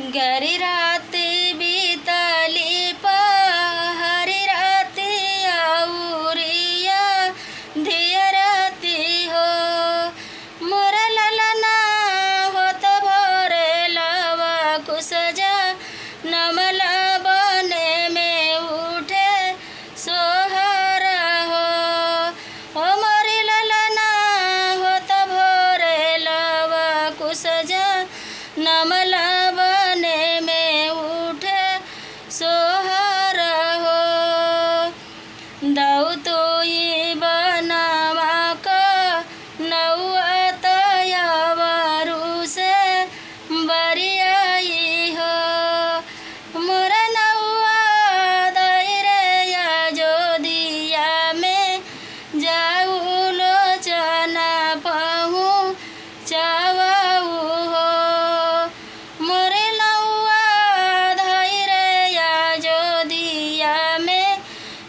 गरी रात बीतली पहरी राती आउरिया धिया राती हो। मोर ललना होत भोरे लवा कुसजा नमला बने में उठे सोहरा हो। ओ मोरी ललना होत भोरे लवा कुसजा नमला बने में उठे सोहरा हो। दऊ तोई बनावा क नौआ तयावरू से बरियाई हो। मोर नौआ दैरया जोधिया में जाऊ लोचना पहु चावऊ हो। मोर नौआ धैरया जोधिया में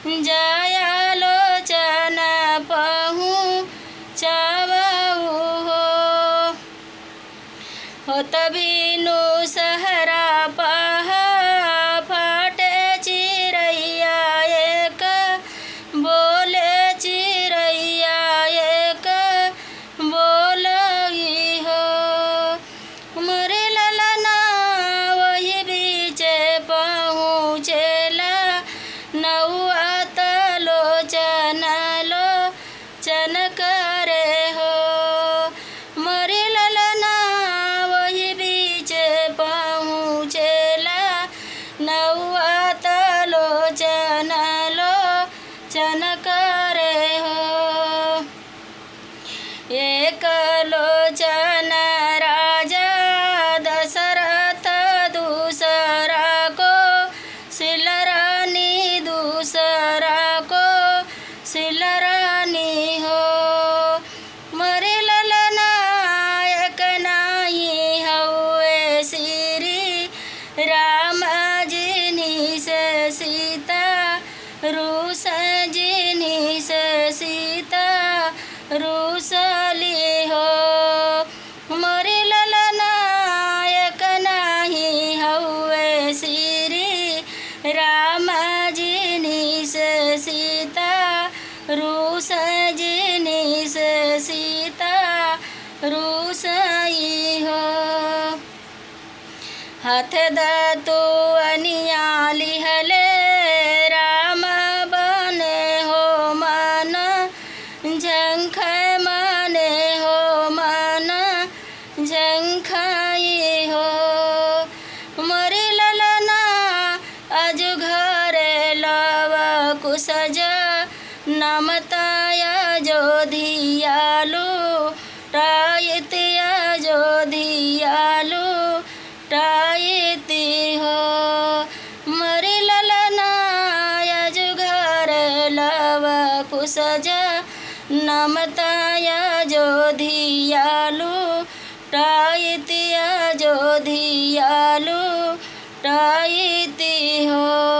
जाया लोचना पहु चावऊ हो। होत बिनु सहरा पहा फाटे चिरैया एक बोले चिरैया एक बोलई हो। मोरे ललना वही बीचे पहुँचेला नौआ तलोचन लोचन करे हो। मोरे ललना वही बीचे पहुँचेला नौआ तलोचन लोचन करे हो। एक लोचन राजा दशरथ दूसरा को सिलरानी दूसरा को सिलरानी हो। मोरे ललना एक नाही हउए श्री राम जिनी से सीता रूस जिनी से सीता रूसली हो। मोरे ललना एक नाही हउए श्री राम जिनी से सीता रूस जिनी से सीता रूसई हो। हाथ दतु अनिया लिहले राम बने हो मन झंख मने हो मन झंखाई हो। मोरे ललना अज घरे लव कुसज नमताया जोधियालु टायतिया जोधियालु टायती हो। मोरे ललना अज घरे लव कुसज नमताया जोधियालु टायतिया जोधियालु टायती हो।